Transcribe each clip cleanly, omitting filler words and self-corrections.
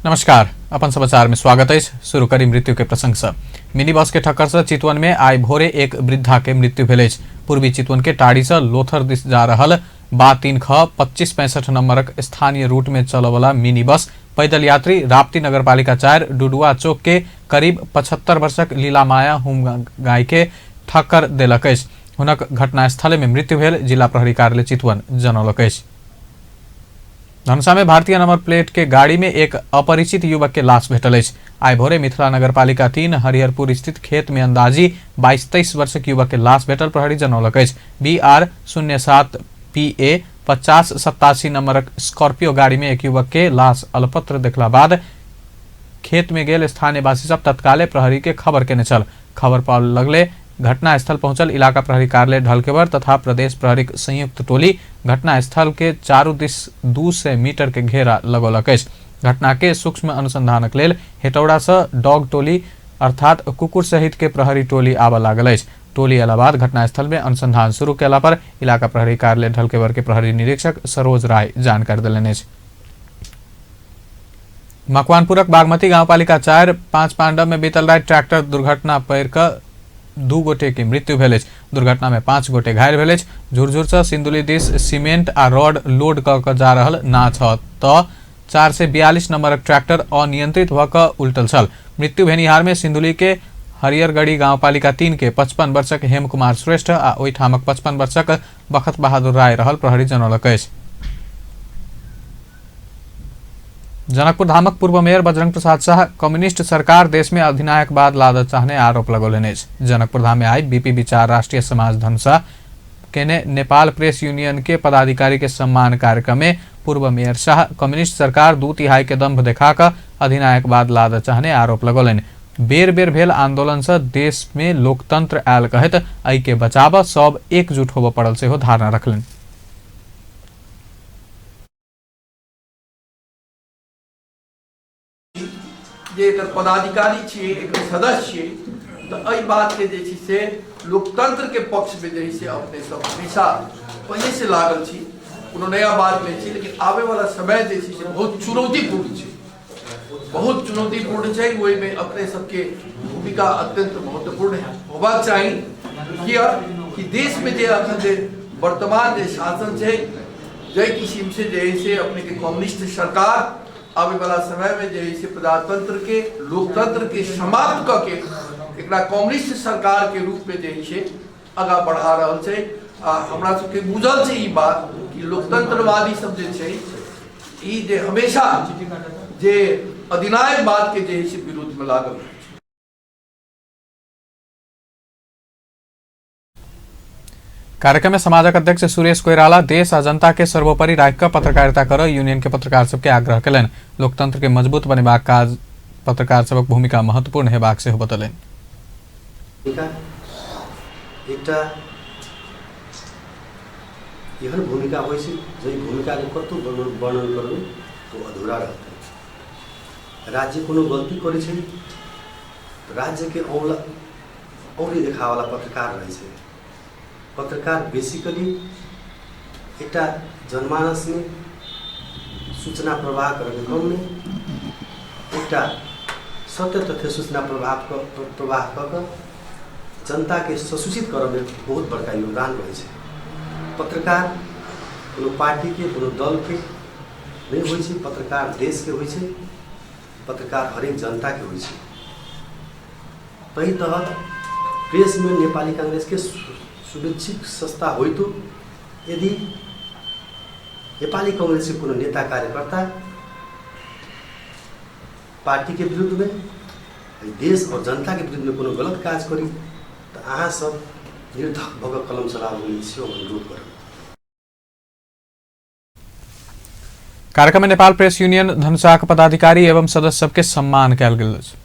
नमस्कार, अपन समाचार में स्वागत है। शुरू करी मृत्यु के प्रसंग से। मिनी बस के ठक्कर से चितवन में आइ भोरे एक वृद्धा के मृत्यु भेल अछि। पूर्वी चितवन के टाड़ी से लोथर दिस जा रहल बा 3 ख 2565 नंबरक स्थानीय रूट में चलऽवला मिनी बस पैदल यात्री राप्ती नगरपालिका 4 डुडुआ चौक के करीब 75 वर्षक लीला माया हुम गाय के ठक्कर देलक अछि। हुनक घटनास्थले में मृत्यु भेल जिला प्रहरी कार्यालय चितवन जनौलक अछि। धनुषा में भारतीय नंबर प्लेट के गाड़ी में एक अपरिचित युवक के लाश भेटल अछि। आइ भोरे मिथिला नगरपालिका 3 हरिहरपुर स्थित खेत में अंदाजी 22-23 वर्षक युवक के लाश भेटल प्रहरी जनौलक अछि। BR 07 PA 5087 नंबरक स्कॉर्पियो गाड़ी में एक युवक के लाश अलपत्र देखला बाद खेत में गेल स्थानीयवासी सब तत्काले प्रहरी के खबर केने छल। खबर पाओल लगले घटनास्थल पहुंचल इलाका प्रहरी कार्यालय ढलकेवर तथा प्रदेश प्रहरीक संयुक्त टोली घटनास्थल के चारू दिस 200 मीटर के घेरा लगौलक अछि। घटना के सूक्ष्म अनुसंधानक लेल हेटौड़ा से डॉग टोली अर्थात कुकुर सहित के प्रहरी टोली आबऽ लागल अछि। टोली अयला बाद घटनास्थल में अनुसंधान शुरू केला पर इलाका प्रहरी कार्यालय ढलकेवर के प्रहरी निरीक्षक सरोज राय जानकारी देलनि अछि। मकवानपुरक बागमती गांवपालिका 4 5 पांडव में बीतल राति ट्रैक्टर दुर्घटना पड़ि कऽ 2 गोटे के मृत्यु भेल अछि। दुर्घटना में 5 गोटे घायल भेल अछि। झुरझुर से सिंधुली दिस सीमेंट आ रॉड लोड कऽ कऽ जा रहल नाच ह तऽ 442 नंबरक ट्रैक्टर अनियंत्रित भऽ कऽ उलटल छल। मृत्यु भेनिहार में सिंधुली के हरियरगढ़ी गांवपालिका 3 के 55 वर्षक हेम कुमार श्रेष्ठ आ ओहिठामक 55 वर्षक बखत बहादुर राय रहल प्रहरी जनौलक अछि। जनकपुर धामक पूर्व मेयर बजरंग प्रसाद शाह कम्युनिस्ट सरकार देश में अधिनायकवाद लादऽ चाहने आरोप लगौलनि अछि। जनकपुर धाम में आई बीपी विचार राष्ट्रीय समाज धनुषा केने नेपाल प्रेस यूनियन के पदाधिकारी के सम्मान कार्यक्रम में पूर्व मेयर शाह कम्युनिस्ट सरकार 2/3 के दंभ देखा कऽ अधिनायकवाद लादऽ चाहने आरोप लगौलनि। बेर बेर भेल आंदोलन से देश में लोकतंत्र आयल कहैत एहि के बचाबऽ सब एकजुट होबऽ पड़ल सेहो धारणा रखलनि। जे एकर पदाधिकारी छियै, एकर सदस्य छियै, तऽ एहि बातके जे छै से लोकतंत्रके पक्षमे जे है से अपने सब हमेशा पहिनेसँ लागल छी, कोनो नया बात नहि छै। लेकिन आबैवला समय जे छै से बहुत चुनौतीपूर्ण छै, बहुत चुनौतीपूर्ण छै। ओहिमे अपने सबके भूमिका अत्यंत महत्वपूर्ण होबाक चाही, किया कि देशमे जे अखन जे वर्तमान जे शासन छै, जाहि किसिम से जे है से अपने के कम्युनिस्ट सरकार आबे वाला समय में जे है से प्रजातंत्र के लोकतंत्र के समाप्त कऽ के एकरा कम्युनिस्ट सरकार के रूप में जे है से आगाँ बढ़ा रहल छै। आ हमरा सबके बुझल छै ई बात कि लोकतंत्रवादी सब जे छै ई जे हमेशा जे अधिनायकवाद के जे है से विरोध में लागल रहै छै। कार्यक्रम में समाजक अध्यक्ष सुरेश कोइराला देश आ जनता के सर्वोपरि राखि कऽ पत्रकारिता करऽ यूनियन के पत्रकार सबके आग्रह केलनि। लोकतंत्र के मजबूत बनेबाक काज पत्रकार सबक भूमिका महत्वपूर्ण हेबाक सेहो बतौलनि। भूमिका एकटा एहन भूमिका होइ छै जाहि भूमिकाके कतहु वर्णन करबै तऽ ओ अधूरा रहतै। राज्य कोनो गलती करै छै तऽ राज्यके औला औँली देखाबऽवला पत्रकार रहै छै। पत्रकार बेसिकली एकटा जनमानसमे सूचना प्रवाह करैके क्रममे एकटा सत्य तथ्य सूचना प्रवाह कऽ कऽ जनताके ससूचित करऽमे बहुत बड़का योगदान रहै छै। पत्रकार कोनो पार्टीके कोनो दलके नहि होइ छै, पत्रकार देशके होइ छै, पत्रकार हरेक जनताके होइ छै। ताहि तहत प्रेसमे नेपाली काङ्ग्रेसके शुभेच्छिक संस्था होइतो यदि नेपाली काङ्ग्रेसके कोनो नेता कार्यकर्ता पार्टीके विरुद्धमे देश आओर जनताके विरुद्धमे कोनो गलत काज करी तऽ अहाँ सब निर्धक भऽ कऽ कलम चलाबऽ लेल सेहो अनुरोध करब। कार्यक्रम में नेपाल प्रेस यूनियन धनुषाक पदाधिकारी एवं सदस्य सबके सम्मान कयल गेल अछि।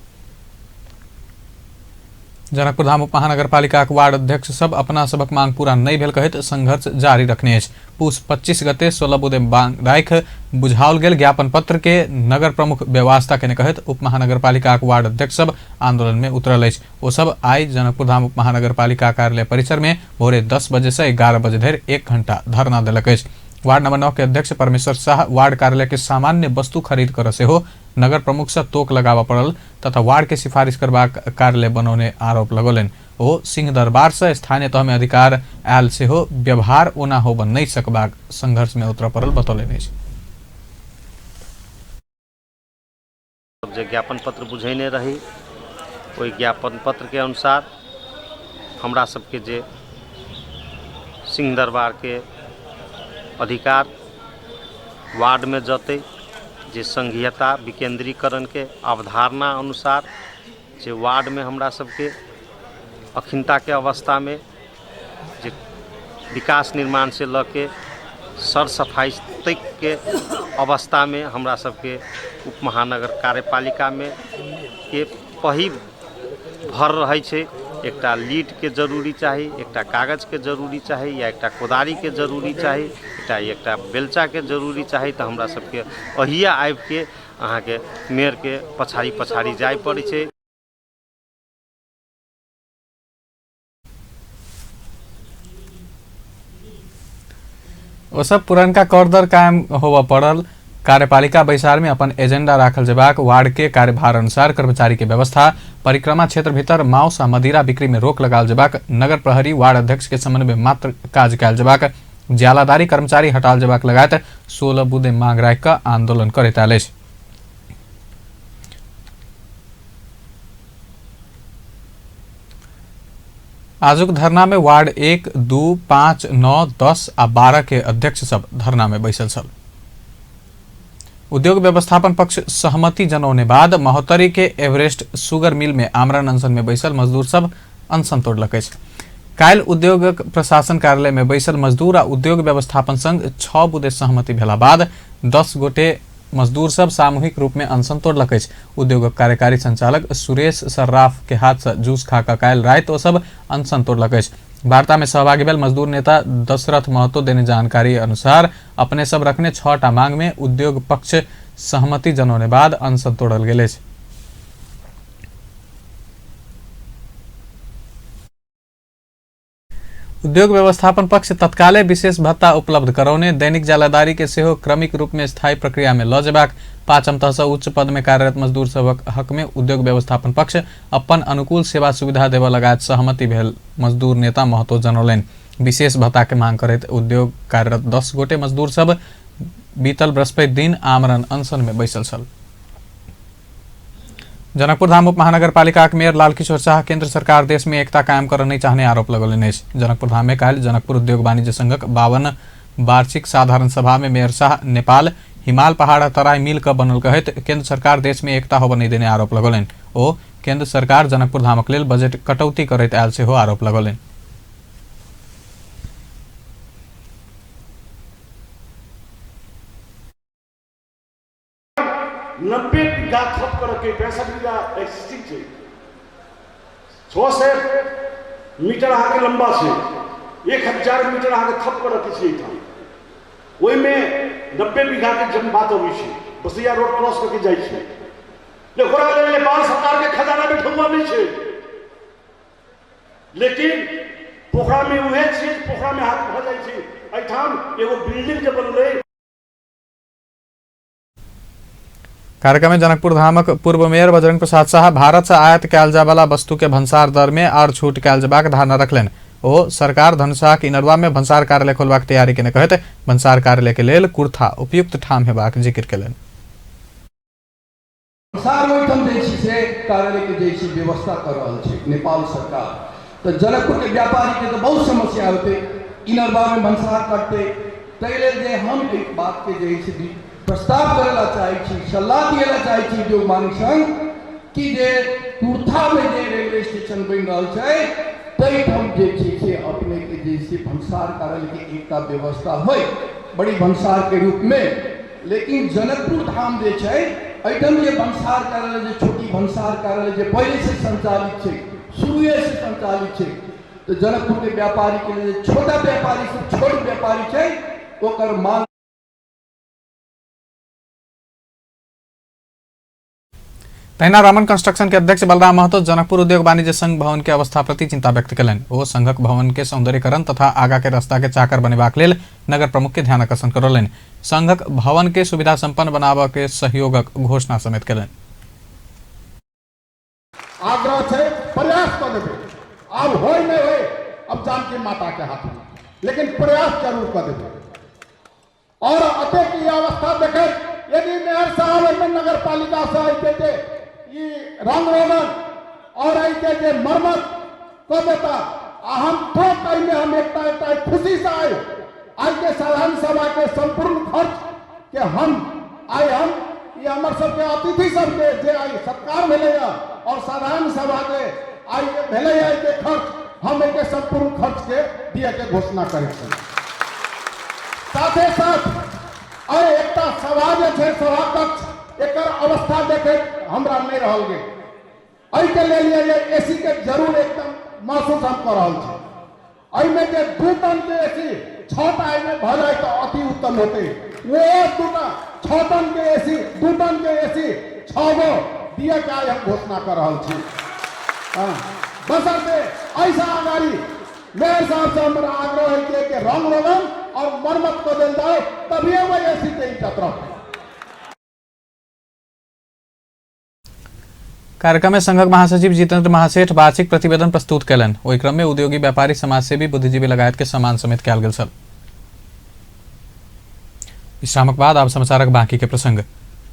जनकपुर धाम उपमहानगरपालिकाक वार्ड अध्यक्ष सब अपना सबक मांग पूरा नहि भेल कहैत संघर्ष जारी रखने अछि। पूस 25 गते 16 बुधे मांग राखि बुझाओल गेल ज्ञापन पत्र के नगर प्रमुख बेवास्ता केने कहैत उपमहानगरपालिकाक वार्ड अध्यक्ष सब आंदोलन में उतरल अछि। ओ सब आइ जनकपुर धाम उपमहानगरपालिका कार्यालय परिसर में भोरे 10 बजे से 11 बजे धरि 1 घंटा धरना देलक अछि। वार्ड नंबर 9 के अध्यक्ष परमेश्वर शाह वार्ड कार्यालय के सामान्य वस्तु खरीद कर सेहो नगर प्रमुख से तोक लगाबऽ पड़ल तथा वार्ड के सिफारिश करबाक कार्यालय बनौने आरोप लगौलनि। ओ सिंह दरबार से स्थानीय तह में अधिकार आयल सेहो व्यवहार ओना होब नहि सकबाक संघर्ष में उतरऽ पड़ल बतौलनि अछि। जे ज्ञापन पत्र बुझेने रही ओहि ज्ञापन पत्रके अनुसार हमरा सबके जे सिंह दरबारके अधिकार वार्डमे जतै, जे संघीयता विकेन्द्रीकरणके अवधारणा अनुसार जे वार्डमे हमरा सबके अखिनताके अवस्थामे जे विकास निर्माणसँ लऽ के सर सफाइ तकके अवस्थामे हमरा सबके उपमहानगर कार्यपालिकामे के पही भर रहै छै। एकटा लीडके जरूरी चाही, एकटा कागजके जरूरी चाही, या एकटा कोदारीके जरूरी चाही, एकटा एकटा बेलचाके जरूरी चाही, तऽ हमरा सबके अहिया आबिके अहाँके मेयरके पछाड़ी पछाड़ी जाय पड़ै छै। ओ सब पुरनका कर दर कायम होबऽ पड़ल। कार्यपालिका बैसार में अपन एजेंडा राखल जेबाक, वार्ड के कार्यभार अनुसार कर्मचारी के व्यवस्था, परिक्रमा क्षेत्र भीतर मांस आ मदिरा बिक्री में रोक लगाल जेबाक, नगर प्रहरी वार्ड अध्यक्ष के समन्वय मात्र काज कयल जेबाक, ज्यालादारी कर्मचारी हटाल जेबाक लगायत 16 बुँदे मांग राखि कऽ आंदोलन करैत आयल अछि। आजुक धरना में वार्ड 1, 2, 5, 9, 10 आ 12 के अध्यक्ष सब धरना में बैसल छल। उद्योग व्यवस्थापन पक्ष सहमति जनौने बाद महोत्तरी के एवरेस्ट शुगर मिल में आमरण अनशन में बैसल मजदूर सब अनशन तोड़लक अछि। काल्हि उद्योगक प्रशासन कार्यालय में बैसल मजदूर आ उद्योग व्यवस्थापन संग 6 बुँदे सहमति भेला बाद 10 गोटे मजदूर सब सामूहिक रूप में अनशन तोड़लक अछि। उद्योगक कार्यकारी संचालक सुरेश सर्राफ के हाथ से जूस खा कऽ काल्हि राति ओ सब अनशन तोड़लक अछि। वार्ता में सहभागी भेल मजदूर नेता दशरथ महतो देने जानकारी अनुसार अपने सब रखने 6टा मांग में उद्योग पक्ष सहमति जनौने बाद अनशन तोड़ल गेल अछि। उद्योग व्यवस्थापन पक्ष तत्काले विशेष भत्ता उपलब्ध करौने, दैनिक जालादारी के सेहो क्रमिक रूप में स्थायी प्रक्रिया में ल जेबाक, पाँचम तह से उच्च पद में कार्यरत मजदूर सभक हक में उद्योग व्यवस्थापन पक्ष अपन अनुकूल सेवा सुविधा देबऽ लगायत सहमति भेल मजदूर नेता महतो जनौलनि। विशेष भत्ता के मांग करैत उद्योग कार्यरत 10 गोटे मजदूर सब बीतल बृहस्पति दिन आमरण अनशन में बैसल छल। जनकपुर धाम उप महानगरपालिकाक मेयर लालकिशोर शाह केंद्र सरकार देश में एकता कायम करऽ नहि चाहने आरोप लगौलनि अछि। जनकपुर धाम में काल्हि जनकपुर उद्योग वाणिज्य संघक 52 वार्षिक साधारण सभा में मेयर शाह नेपाल हिमाल पहाड़ आ तराई मिल कऽ बनल कहैत केंद्र सरकार देश में एकता होबऽ नहि देने आरोप लगौलनि। ओ केंद्र सरकार जनकपुर धामक लेल बजट कटौती करैत आयल सेहो आरोप लगौलनि। 90 बीघा थप करके 65 बीघा एक्सिस्टिंग छै, 600 मीटर अहाँके लम्बा छै, 1000 मीटर अहाँके थप करके छै एहिठाम। ओहिमे 90 बीघाके जब बात अबै छै, बसैया रोड क्रॉस करके जाइ छै, ओकरा लेल नेपाल सरकारके खजानामे ठौआ नहि छै। लेकिन पोखरामे उएह चीज पोखरामे हाथ भऽ जाइ छै। एहिठाम एगो बिल्डिंग जे बनलै। कार्यक्रम में जनकपुर धामक पूर्व मेयर बजरंग प्रसाद शाह भारत से आयात कयल जाय वाला वस्तु के भंसार दर में आर छूट कयल जेबाक धारणा रखलनि। ओ सरकार धनुषाक इनरवा में भंसार कार्यालय खोलबाक तैयारी केने कहैत भंसार कार्यालय के लेल कुर्था उपयुक्त ठाम हेबाक जिक्र केलनि। भंसार ओहिठाम जे छै से कार्यालय के जे छै व्यवस्था कऽ रहल छै नेपाल सरकार, तऽ जनकपुर के व्यापारी के तऽ बहुत समस्या होतै, इनरवा में भंसार कटतै। ताहि लेल जे हम एक बात के जे छै प्रस्ताव करै ला चाहै छी, सलाह दिए ला चाहै छी उद्योग वाणिज्य संघ कि जे कुर्था में जे रेलवे स्टेशन बनि रहल छै ताहिठाम जे छै से अपने के जे छै भंसार कार्यालय के एकटा व्यवस्था होइ बड़ी भंसार के रूप में। लेकिन जनकपुर धाम जे छै एहिठाम जे भंसार कार्यालय, जे छोटी भंसार कार्यालय जे पहिलेसँ संचालित छै, शुरुएसँ संचालित छै, तऽ जनकपुरके व्यापारीके लेल जे छोटा व्यापारी सब छोट व्यापारी छै ओकर मांग। तहिना रमन कंस्ट्रक्शन के अध्यक्ष बलराम महतो जनकपुर उद्योग वाणिज्य संघ भवन के अवस्था प्रति चिंता व्यक्त कयलनि। ओ संघक भवन के सौंदर्यीकरण तथा आगा के रास्ता के चाकर बनेबाक लेल नगर प्रमुख के ध्यानाकर्षण करौलनि। संघक भवन के सुविधा संपन्न बनाबऽ के सहयोगक घोषणा समेत केलनि। आग्रह छै प्रयास कऽ देबै, आब होय नहि होय अब जानकी माता के हाथ में, लेकिन प्रयास जरूर कऽ देबै। और अतेक ई अवस्था देखैत यदि मेयर साहब एहिमे नगर पालिका से एहिके जे ई रंग रोगन और एहिके जे मरम्मत कऽ देता आ हम तुरंत एहिमे हम एकटा एकटा खुशी से आइ आइके साधारण सभा के संपूर्ण खर्च के हम आइ हम ई हमर सबके अतिथि सबके जे आइ सत्कार भेलैया और साधारण सभा के आइ भेलैया एहिके खर्च हम एहिके संपूर्ण खर्च के दिए के घोषणा करै छी। साथे साथ आइ एकटा सभा जे छै सभा कक्ष एकर अवस्था देखैत हमरा नहि रहल गेल, एहिके लेल ये एसी के जरूर एकदम महसूस हम कऽ रहल छी। एहिमे जे 2 टन के एसी 6टा एहिमे भऽ जाय तऽ अति उत्तम होतै। ओ 2टा 6 टन के एसी 2 टन के एसी 6 गो दिए के आइ हम घोषणा कऽ रहल छी। हँ, बशर्ते एहिसँ अगाड़ी मेयर साहब से हमरा आग्रह है कि एहिके रंग रोगन और मरम्मत कऽ देल जाओ, तभिए वो एसी के इज्जत रहतै। कार्यक्रम में संघक महासचिव जितेंद्र महासेठ वार्षिक प्रतिवेदन प्रस्तुत कयलनि। ओहि क्रम में उद्योगी, व्यापारी, समाजसेवी, बुद्धिजीवी लगायत के सम्मान समेत कयल गेल छल। विश्रामक बाद आब समाचारक बाकी के प्रसंग।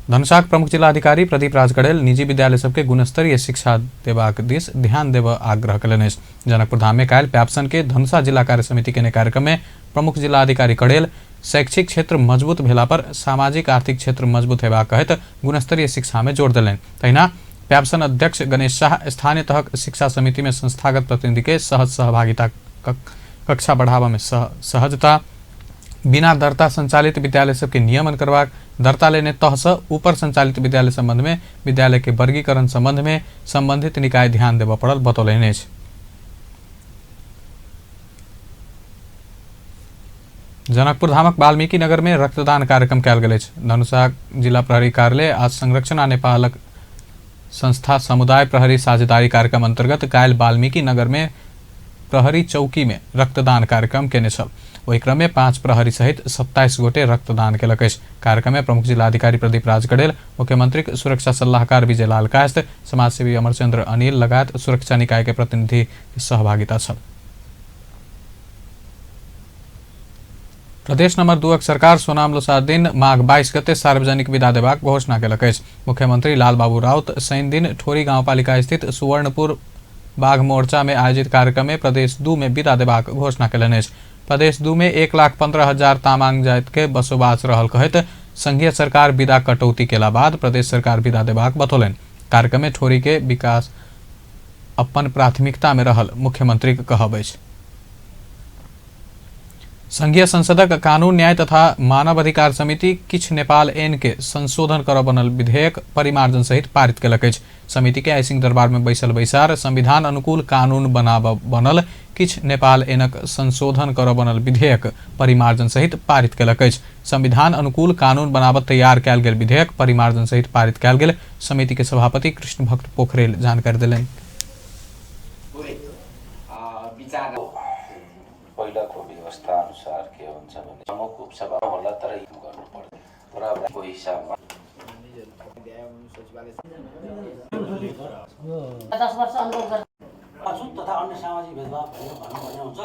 धनुषाक प्रमुख जिलाधिकारी प्रदीप राज कड़ेल निजी विद्यालय सबके गुणस्तरीय शिक्षा देबाक दिस ध्यान देबऽ आग्रह कयलनि अछि। जनकपुर धाम में काल्हि प्याप्सन के धनुषा जिला कार्य समिति केने कार्यक्रम में प्रमुख जिलाधिकारी कड़ेल शैक्षिक क्षेत्र मजबूत भेला पर सामाजिक आर्थिक क्षेत्र मजबूत हेबाक कहैत गुणस्तरीय शिक्षा में जोर देलनि। तहिना प्याप्सन अध्यक्ष गणेश शाह स्थानीय तहक शिक्षा समिति में संस्थागत प्रतिनिधि के सहज सहभागिता कक्षा बढ़ावा में सहजता, बिना दर्ता संचालित विद्यालय सबके नियमन करबाक, दर्ता लेने तह से ऊपर संचालित विद्यालय संबंध में विद्यालय के वर्गीकरण संबंध में संबंधित निकाय ध्यान देबऽ पड़ल बतौलनि अछि। जनकपुर धामक वाल्मीकि नगर में रक्तदान कार्यक्रम कयल गेल अछि। धनुषा जिला प्रहरी कार्यालय आ संरक्षण आ नेपालक संस्था समुदाय प्रहरी साझेदारी कार्यक्रम अंतर्गत काल्हि वाल्मीकि नगर में प्रहरी चौकी में रक्तदान कार्यक्रम केने छल। ओहि क्रम में 5 प्रहरी सहित 27 गोटे रक्तदान केलक अछि। कार्यक्रम में प्रमुख जिलाधिकारी प्रदीप राज कड़ेल, मुख्यमंत्री सुरक्षा सलाहकार विजय लाल कायस्थ, समाजसेवी अमरचंद्र अनिल लगायत सुरक्षा निकाय के प्रतिनिधि सहभागिता छल। प्रदेश नंबर 2 सरकार सोनाम लोसार दिन माघ 22 गते सार्वजनिक विदा देबाक घोषणा केलक अछि। मुख्यमंत्री लालबाबू राउत शनि दिन ठोरी गांवपालिका स्थित सुवर्णपुर बाघ मोर्चा में आयोजित कार्यक्रम में प्रदेश 2 में विदा देबाक घोषणा केलनि अछि। प्रदेश 2 में 1,15,000 तामांग जाति के बसोबास रहल कहैत संघीय सरकार विदा कटौती केला बाद प्रदेश सरकार विदा देबाक बतौलनि। कार्यक्रम में ठोरी के विकास अपन प्राथमिकता में रहल मुख्यमंत्री के कहब अछि। संघीय संसदक कानून न्याय तथा मानव अधिकार समिति किछ नेपाल एन के संशोधन करऽ बनल विधेयक परिमार्जन सहित पारित केलक अछि। समिति के आइ सिंहदरबार में बैसल बैसार संविधान अनुकूल कानून बनाबऽ बनल किछ नेपाल एनक संशोधन करऽ बनल विधेयक परिमार्जन सहित पारित केलक अछि। संविधान अनुकूल कानून बनाबऽ तैयार कयल गेल विधेयक परिमार्जन सहित पारित कयल गेल समिति के सभापति कृष्ण भक्त पोखरेल जानकारी देलनि। पहिलाको व्यवस्था अनुसार के हुन्छ भने प्रमुख उपसभा होला, तर गर्नु पर्छ तर अब को हिसाबमा 10 वर्ष अनुभव गर् अछुत तथा अन्य सामाजिक भेदभाव भनेर भन्नुपर्ने हुन्छ।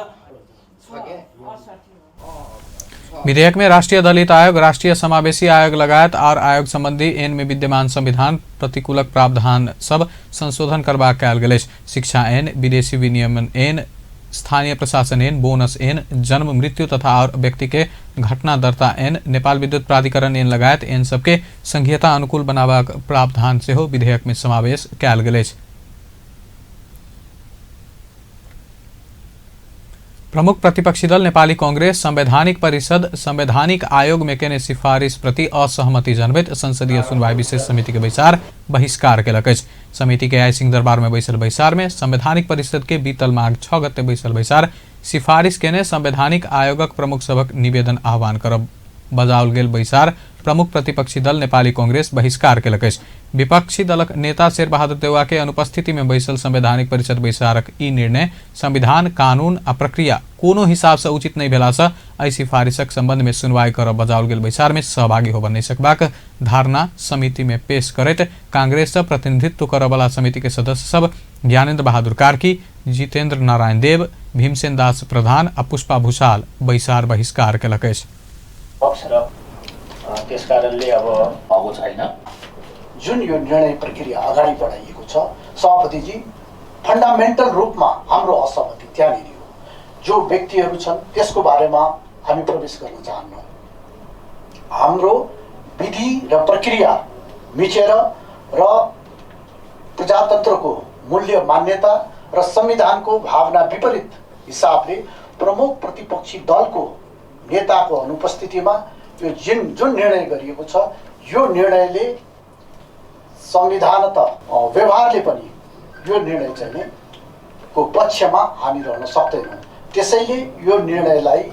विधेयक में राष्ट्रीय दलित आयोग, राष्ट्रीय समावेशी आयोग लगायत आर आयोग संबंधी एन में विद्यमान संविधान प्रतिकूलक प्रावधान सब संशोधन करबाक कयल गेल अछि। शिक्षा एन, विदेशी विनियमन एन, स्थानीय प्रशासन एन, बोनस एन, जन्म मृत्यु तथा और व्यक्ति के घटना दर्ता एन, नेपाल विद्युत प्राधिकरण एन लगायत एन सबके संघीयता अनुकूल बनाबाक प्रावधान सेहो विधेयक में समावेश कयल गेल अछि। प्रमुख प्रतिपक्षी दल नेपाली कांग्रेस संवैधानिक परिषद संवैधानिक आयोग में केने सिफारिश प्रति असहमति जनबैत संसदीय सुनवाई विशेष समिति के बैसार बहिष्कार केलक अछि। समिति के आइ सिंहदरबार में बैसल बैसार में संवैधानिक परिषद के बीतल माघ 6 गते बैसल बैसार सिफारिश केने संवैधानिक आयोगक प्रमुख सभक निवेदन आह्वान करब बजाओल गेल बैसार प्रमुख प्रतिपक्षी दल नेपाली कांग्रेस बहिष्कार केलक अछि। विपक्षी दलक नेता शेरबहादुर देउवा के अनुपस्थिति में बैसल संवैधानिक परिषद बैसारक ई निर्णय संविधान, कानून आ प्रक्रिया कोनो हिसाब से उचित नहि भेला से एहि सिफारिशक संबंध में सुनवाई करब बजाओल गेल बैसार में सहभागी होबय नहि सकबाक धारणा समिति में पेश करैत कांग्रेस से प्रतिनिधित्व करऽ वाला समिति के सदस्य सब ज्ञानेन्द्र बहादुर कार्की, जितेंद्र नारायण देव, भीमसेन दास प्रधान आ पुष्पा भूषाल बैसार बहिष्कार केलक अछि। पक्ष र त्यसकारणले अब भएको छैन। जुन यो निर्णय प्रक्रिया अगाडि बढाइएको छ सभापतिजी, फन्डामेन्टल रूपमा हाम्रो असहमति त्यहाँनिर हो। जो व्यक्तिहरू छन् त्यसको बारेमा हामी प्रवेश गर्न चाहन्नौँ। हाम्रो विधि र प्रक्रिया मिचेर र प्रजातन्त्रको मूल्य मान्यता र संविधानको भावना विपरीत हिसाबले प्रमुख प्रतिपक्षी दलको नेताको अनुपस्थितिमा यो जुन निर्णय गरिएको छ यो निर्णयले संविधान त व्यवहारले पनि यो निर्णय चाहिँ को पक्षमा हामी रहन सक्दैनौँ। त्यसैले यो निर्णयलाई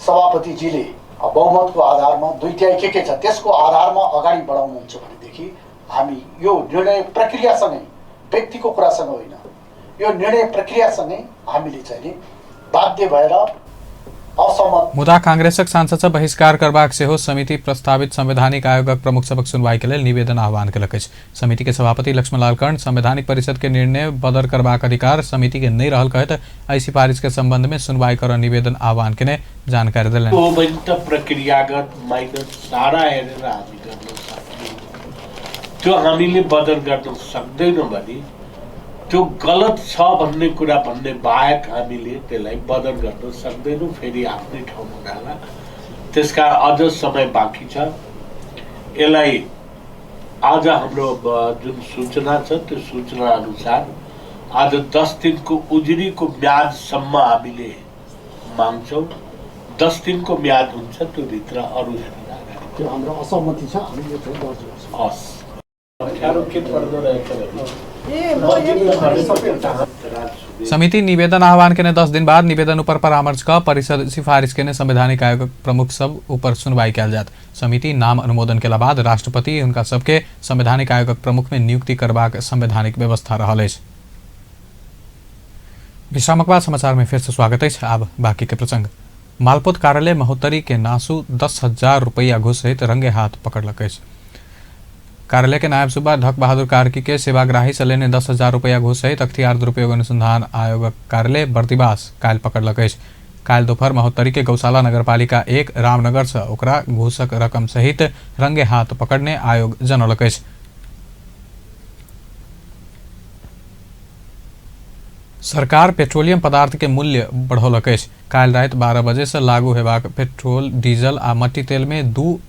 सभापतिजीले बहुमतको आधारमा 2/3 के छ त्यसको आधारमा अगाडि बढाउनुहुन्छ भनेदेखि हामी यो निर्णय प्रक्रियासँगै, व्यक्तिको कुरासँग होइन, यो निर्णय प्रक्रियासँगै हामीले चाहिँ बाध्य भएर असहमत। मुदा कांग्रेसक सांसद सब बहिष्कार करबाक सेहो समिति प्रस्तावित संवैधानिक आयोगक प्रमुख सभक सुनवाई के लेल निवेदन आह्वान केलक अछि। समिति के सभापति लक्ष्मणलाल कर्ण संवैधानिक परिषद के निर्णय बदर करबाक अधिकार समिति के नहि रहल कहैत एहि सिफारिश के संबंध में सुनवाई कर निवेदन आह्वान केने जानकारी देलनि। हो भने त प्रक्रियागत माइनस सारा हेरेर हामी गर्न सक्छौँ, त्यो हामीले बदल गर्न सक्दैनौँ भने त्यो गलत छ भन्ने कुरा भन्ने बाहेक हामीले त्यसलाई बदल गर्न सक्दैनौँ, फेरि आफ्नै ठाउँमा जाला। त्यसकारण अझ समय बाँकी छ। यसलाई आज हाम्रो जुन सूचना छ त्यो सूचना अनुसार आज 10 दिनको उजुरीको म्यादसम्म हामीले माग्छौँ। 10 दिनको म्याद हुन्छ, त्यो भित्र अरू हेरेर अगाडि। त्यो हाम्रो असहमति छ, हामीले चाहिँ दर्ज गर्छौँ। हस्, अप्ठ्यारो के पर्दो रहेछ भने समिति निवेदन आह्वान केने 10 दिन बाद निवेदन ऊपर परामर्श क परिषद सिफारिश केने संवैधानिक आयोग प्रमुख सब ऊपर सुनवाई कयल जात। समिति नाम अनुमोदन केला बाद राष्ट्रपति हुनका सबके संवैधानिक आयोगक प्रमुख में नियुक्ति करबाक संवैधानिक व्यवस्था रहल अछि। विश्रामक बाद समाचार में फिर से स्वागत अछि। आब बाकी के प्रसंग। मालपोत कार्यालय महोत्तरी के नासु 10,000 रुपैया घूस सहित रंगे हाथ पकड़लक अछि। कार्यालय के नायब सुब्बा ढक बहादुर कार्की के सेवाग्राही से लेने 10,000 रुपैया घूस सहित अख्तियार दुरुपयोग अनुसंधान आयोगक कार्यालय बर्दिवास काल्हि पकड़लक अछि। काल्हि दोपहर महोत्तरी के गौशाला नगरपालिका 1 रामनगर से ओकरा घूसक रकम सहित रंगे हाथ पकड़ने आयोग जनौलक अछि। सरकार पेट्रोलियम पदार्थ के मूल्य बढ़ौलक अछि। काल्हि राति 12 बजे से लागू हेबाक पेट्रोल, डीजल आ मट्टी तेल में 2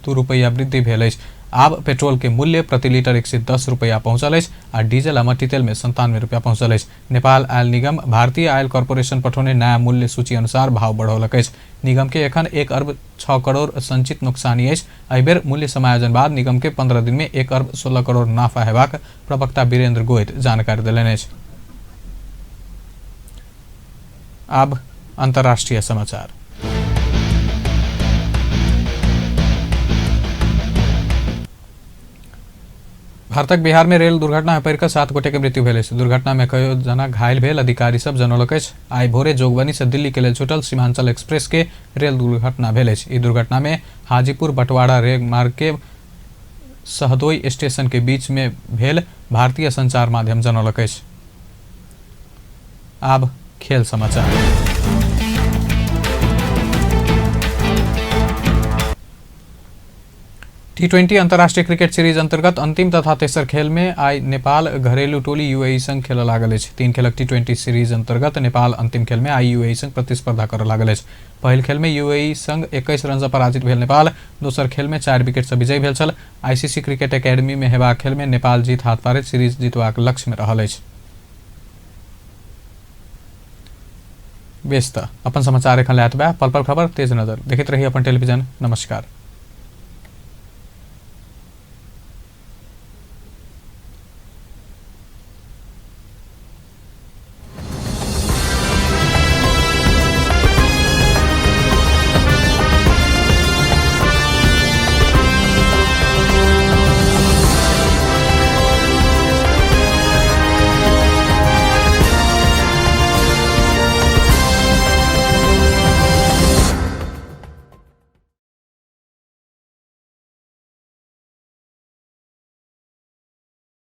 रुपैया वृद्धि भेल अछि। आब पेट्रोल के मूल्य प्रति लीटर 110 रुपैया पहुंचल अछि आ डीजल आ मट्टी तेल में 97 रुपया पहुंचल अछि। नेपाल आयल निगम भारतीय आयल कॉर्पोरेशन पठौने नया मूल्य सूची अनुसार भाव बढ़ौलक अछि। निगम के एखन 1 अरब 6 करोड़ संचित नुकसानी अछि। एहिबेर मूल्य समायोजन बाद निगम के 15 दिन में 1 अरब 16 करोड़ नाफा हेबाक प्रवक्ता वीरेंद्र गोयत जानकारी देलनि अछि। आब अंतर्राष्ट्रीय समाचार। भारतक बिहार में रेल दुर्घटना में पड़ि कऽ 7 गोटे के मृत्यु भेल अछि। दुर्घटना में कयो जना घायल भेल अधिकारी सब जनौलक अछि। आइ भोरे जोगबनी से दिल्ली के लेल छूटल सीमांचल एक्सप्रेस के रेल दुर्घटना भेल अछि। ई दुर्घटना में हाजीपुर बटवाड़ा रेल मार्ग के सहदोई स्टेशन के बीच में भेल भारतीय संचार माध्यम जनौलक अछि। आब खेल समाचार। टी20 अंतर्राष्ट्रीय क्रिकेट सीरीज अंतर्गत अंतिम तथा तेसर खेल में आई नेपाल घरेलू टोली यूएई संग खेल लागल अछि। 3 खेलक टी20 सीरीज अंतर्गत नेपाल अंतिम खेल में आई यूएई संग प्रतिस्पर्धा कर लागल अछि। पहिल खेल में यूएई संग 21 रन से पराजित भेल नेपाल दोसर खेल में 4 विकेट से विजयी भेल छल। आईसीसी क्रिकेट एकेडमी में हेबाक खेल में नेपाल जीत हाथ पारैत सीरीज जीतबाक लक्ष्य में रहल अछि। बेस त अपन समाचार एखन लए एतबे। पल पल खबर तेज नजर देखैत रही अपन टेलीविजन। नमस्कार।